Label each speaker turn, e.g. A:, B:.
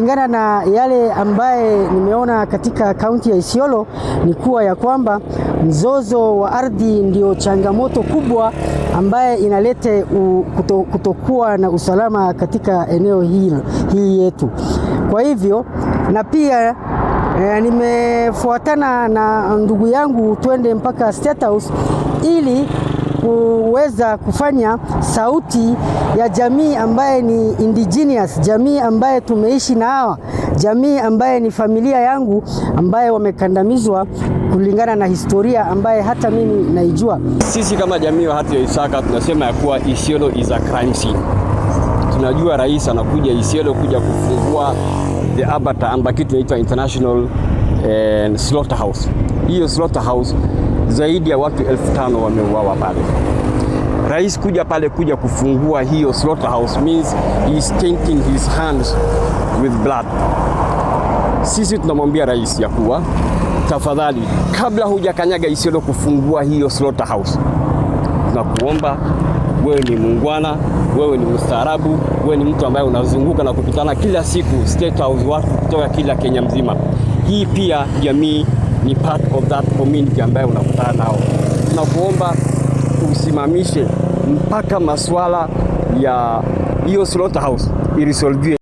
A: Kulingana na yale ambaye nimeona katika kaunti ya Isiolo ni kuwa ya kwamba mzozo wa ardhi ndio changamoto kubwa ambaye inaleta kutokuwa na usalama katika eneo hili hii yetu. Kwa hivyo na pia nimefuatana na ndugu yangu twende mpaka State House ili kuweza kufanya sauti ya jamii ambaye ni indigenous, jamii ambaye tumeishi na hawa, jamii ambaye ni familia yangu ambaye wamekandamizwa kulingana na historia ambaye hata mimi naijua.
B: Sisi kama jamii wa Hati ya Isaka tunasema ya kuwa Isiolo is a crime scene. Tunajua rais anakuja Isiolo kuja kufungua the abattoir ambayo kitu inaitwa International Slaughterhouse. Hiyo slaughterhouse zaidi ya watu 5,000 wameuawa pale. Rais kuja pale kuja kufungua hiyo slaughterhouse means he is tainting his hands with blood. Sisi tunamwambia rais ya kuwa tafadhali, kabla hujakanyaga Isiolo kufungua hiyo slaughterhouse, tunakuomba wewe ni muungwana, wewe ni mstaarabu, wewe ni mtu ambaye unazunguka na kukutana kila siku State House, watu kutoka kila Kenya mzima. Hii pia jamii ni part of that community ambayo unakutana nao. Tunakuomba usimamishe mpaka maswala ya hiyo slaughterhouse iresolviwe.